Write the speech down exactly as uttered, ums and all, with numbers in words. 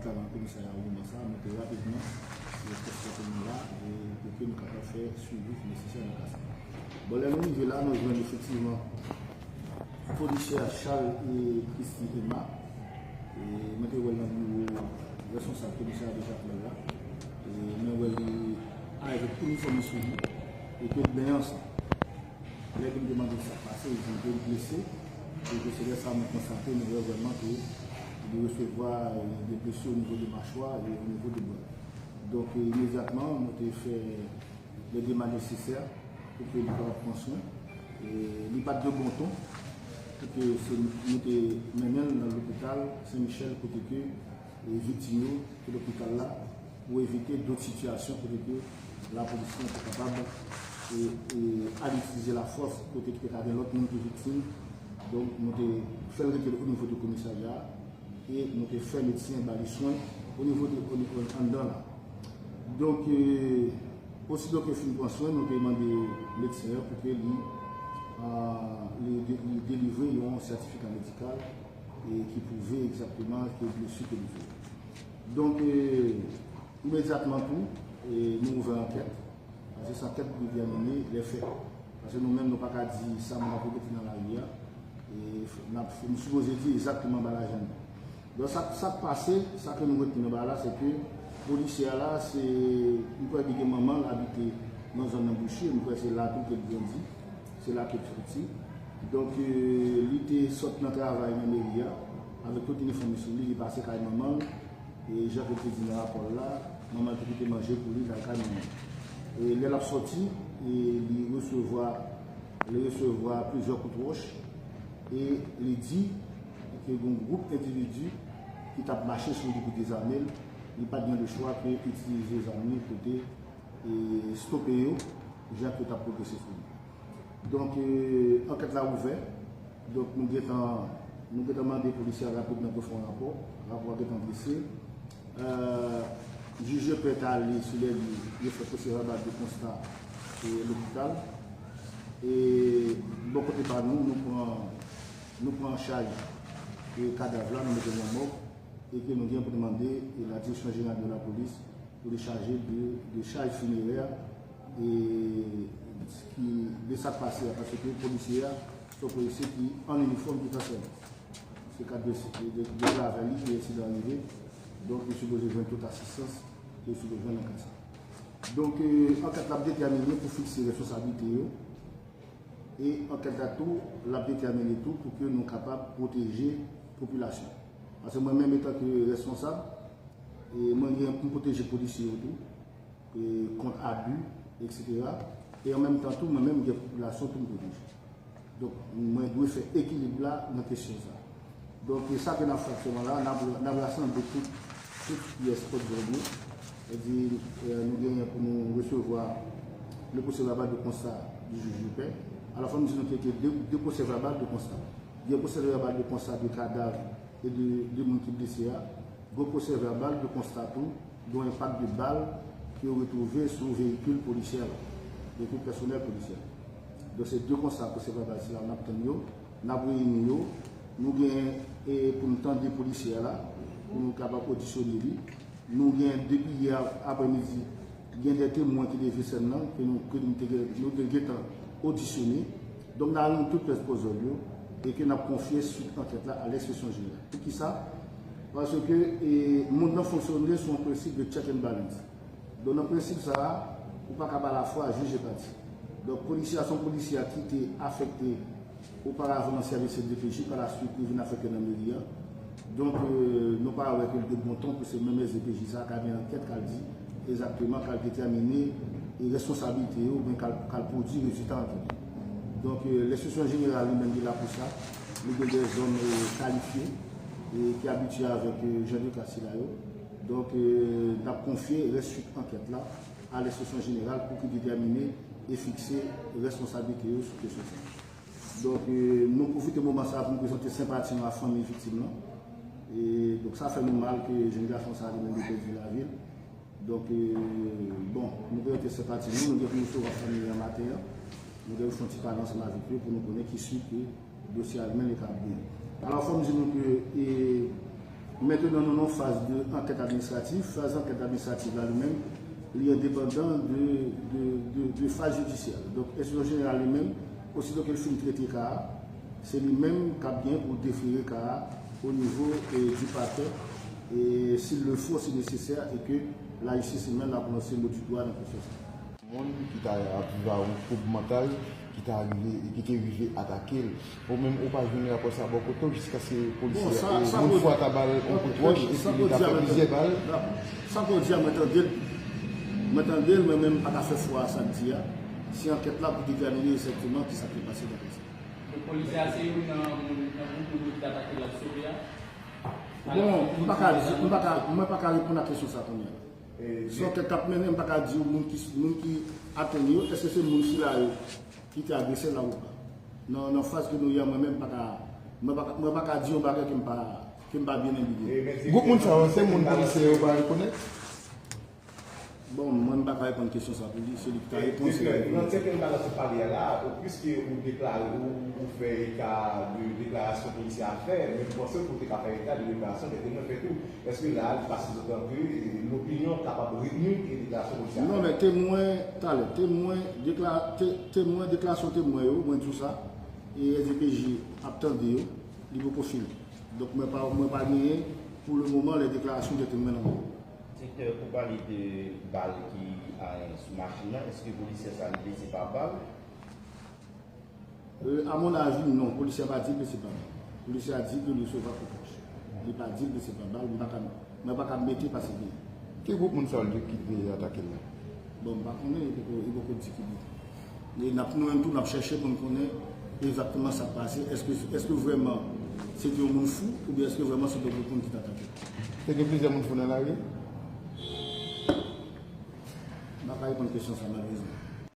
Avan komisarya a moman sa, mwen te rapidman, e, konfwonte nou la, e, pou ke nou kapab fè swivi ki nesesè nan ka sa. Bon, lè nou rive la, nou jwenn efektivman polisye Charles e Christy Emma. E, mwen te wè l nan biwo responsab komisarya de Jakmèl la. E, mwen wè li avèk inifòm li sou li, e ke l benyen ansanm. Lè ke m te mande sa k pase, li di l blese. E ke se lè sa a mwen konstate, mwen wè vrèman ke li resevwa, e, de blesi o nivo de machwa e o nivo de bra. Donk, e, imedyatman, mwen te fè lè demach nesesè pou ke li kapab pran swen. E li pa t de bon ton pou ke se nou te mennen l nan lopital Sen Michèl kote ke, e, viktim yo te lopital la pou evite dòt sitiyasyon kote ke lapolis lan te kapab, e, e, al itilize lafòs kote ke te ka gen lòt moun ki viktim. Donk, nou te fè l rete o nivo de komisarya a e nou te fè medsen ba li swen o nivo de, o nivo anndan la. Donk, e, ositò ke fin pran swen, nou te mande medsen an pou ke li, a, li, de- li delivre yon sètifika medikal e ki pwouve egzakteman ke blesi ke li fè. Donk, e, imedyatman tou, e, nou ouvè ankèt. Paske se ankèt pou detèmine lè fè. Paske nou menm, nou pa ka di sa moun ap repete nan lari a. E, n ap, nou sipoze di egzakteman bagay la jan l ye. Donk, sa, sa k pase, sa ke nou retni nan bagay la, se ke polisye a la, se, m kwè li gen manman l abite nan zòn nan Bouche, m kwè se la tou ke l grandi, se la ke l soti. Donk, e, li te sot nan travay nan meri a, avèk tout inifòm li sou li, li pase kay manman l, e jan ke l te di nan rapò l la, manman l te kite manje pou li nan kay manman l. E lè l ap soti, e li resevwa, li resevwa plizyè kout wòch, e li di ke gen yon gwoup endividi ki t ap mache sou li pou dezame l, li pa t gen lechwa ke itilize zam li pou te, e, stope yo, jan ke yo t ap pwogrese sou li. Donk, e, ankèt la ouvè. Donk, nou gentan, nou gentan mande polisye a rapidman pou fè yon rapò. Rapò a gentan drese. E, jij de pè t ale sou lè li, yo fè pwosè vèbal de konsta, e, lopital. E, bò kote pa nou, nou pran, nou pran an chaj, e, kadav la, nou mete l nan mòg, e ke nou gen pou nou mande, e, la Direction Générale de la Police pou li chaje de, de chaj finerè, e, ki, de sa k pase a, paske polisye a, se yon polisye ki an inifòm ki t an sèvis. Se kad de, de, de, de travay li ke ensidan an rive, donk li sipoze jwenn tout asistans ke li sipoze jwenn nan ka sa. Donk, e, ankèt la ap detèmine pou fikse responsablite yo, e ankèt la tou, l ap detèmine tou pou ke nou kapab pwoteje popilasyon. Paske mwen menm, etanke responsab, e mwen gen pou m pwoteje polisye yo tou, e kont abi, etsetera. E an menm tan tou, mwen menm, m gen popilasyon pou m pwoteje. Donk, mwen dwe fè ekilib la nan kesyon sa. Donk, e sa ke n ap fè aktyèlman la, n ap, n ap rasanble tout, tout pyès pòt zòn yo. Sètadi, e, nou genyen pou nou resevwa le procès verbal de constat du juge de paix. Alò, fò m di nou ke gen de, de procès verbal de constat. Gen procès verbal de constat de kadav e de, de moun ki blese a. Gen procès verbal de constat tou de yon enpak de bal ke yo retwouve sou veyikil polisyè la, veyikil pèsonèl polisyè. Donk, se de konsta procès verbal sila n ap tann yo, n ap reyini yo. Nou gen, e, pou n tande polisyè la, pou nou kapab odisyone li. Nou gen depi yè aprèmidi, gen de temwen ki leve sèn nan, ke nou, ke nou te gen, nou te gentan odisyone. Donk, n a reyini tout pyès pòt zòn yo, e ke n ap konfye swit ankèt la a lenspeksyon jeneral. Poukisa? Paske, e, mond nan fonksyone sou yon prensip de check and balance. Donk, nan prensip sa a, ou pa ka ba lafwa jij e pati. Donk, polisye a se yon polisye a ki te afekte oparavan nan sèvis S D P J, pa la swit, li vin afekte nan meri a. Donk, e, nou pa wè ke l de bon ton pou se menm S D P J sa a k al mennen ankèt, k al di egzakteman, k al detèmine, e, responsablite yo, oubyen k al, k al pwodui rezilta ankèt yo. Donk, e, lenspeksyon jeneral li menm, li la pou sa. Li gen de zòn, e, kalifye, e ki abitye avèk, e, jan de ka sila yo. Donk, e, n ap konfye rès swit ankèt la a lenspeksyon jeneral pou ki detèmine e fikse responsablite yo sou kesyon sa a. Donk, e, nou pwofite moman sa a pou nou prezante senpati nou a fanmi viktim lan. E, donk, sa fè nou mal ke jèn gason sa a li menm li pèdi lavi l. Donk, e, bon, nou prezante senpati nou, nou gen pou nou resevwa fanmi an maten an. Nou gen pou fè yon ti pale ansanm avèk yo pou nou konnen ki swit ke dosye a li menm li ka pran. Alò, fò m di nou ke, e, Mentenan, nou nan faz de ankèt administratif. Faz ankèt administratif la, li menm, li endepandan de, de, de, de faz jidisyè. Donk, enstriksyon jeneral, li menm, osito ke l fin trete ka a, se li menm k ap gen pou defere ka a o nivo, e, du parquet, e, s'il le faut, si nesesè, e ke lajistis li menm la pwononse mo du doigt nan kesyon sa. Moun ki ta ap viv a yon twoub mantal ki ta rive, ki te rive atake l. Ou menm, ou pa jwenn rapò sa bò kote w jiskaske polisye, e, moun fwa ta ba l yon kout wòch epi li ta fè plizyè bal. Sa ke w di a, mwen tande l. Mwen tande l, mwen menm m pa ka fè fwa a sa l di a. Se ankèt la pou detèmine egzakteman kisa ki pase dapre sa. Donk, polisye a se youn nan moun, nan gwoup moun ki t atake l ap sove a? Bon, m pa ka di, m pa ka, mwen pa ka reponn a kesyon sa kounye a. Se yon ankèt k ap mennen, m pa ka di w moun ki, moun ki atenn yo, èske se moun sila yo ki te agrese l la ou pa. Nan, nan faz ke nou ye a, mwen menm, m pa ka, mwen pa ka, mwen pa ka di yon bagay ke m pa, ke m pa byen enbibye. Gwoup moun sa yo, se moun polisye yo pa rekonèt? Bon, mwen, m pa ka reponn kesyon sa pou li, se li ki ta reponn, se li ki pou di. Nan sèten bagay sou pale a la, piske ou deklare, ou, ou fè eta de deklarasyon polisye a fè, men m panse ke ou te ka fè eta de deklarasyon dè temwen fè tou. Èske la a, li pa sizotan ke, e, lopinyon kapab retni, e, deklarasyon polisye a fè? Non, men temwen, talè, temwen, dekla-, te-, temwen, deklarasyon temwen yo, mwen di w sa, e S D P J ap tande yo, li poko fini. Donk, mwen pa, mwen pa genyen, pou le moman, lè deklarasyon de temwen nan men. Enspektè, ou pale de bal ki, a, sou machin nan. Èske polisye sa li blese pa bal? Euh, à mon avis, non. Polisye a pa di l blese pa bal. Polisye a di ke li resevwa kout wòch. Li pa di l blese pa bal. Mwen pa ka, mwen pa ka mete pase gen. Ki gwoup moun sa yo ki te atake l la? Bon, m pa konnen, li poko, li poko di ki gwoup. E n ap, nou menm tou, n ap chèche pou n konnen egzakteman sa k pase. Èske, èske vrèman se te yon moun fou, oubyen èske vrèman se te yon gwoup moun ki t atake l? Te gen plizyè moun fou nan lari? M pa ka reponn kesyon sa, malerezman.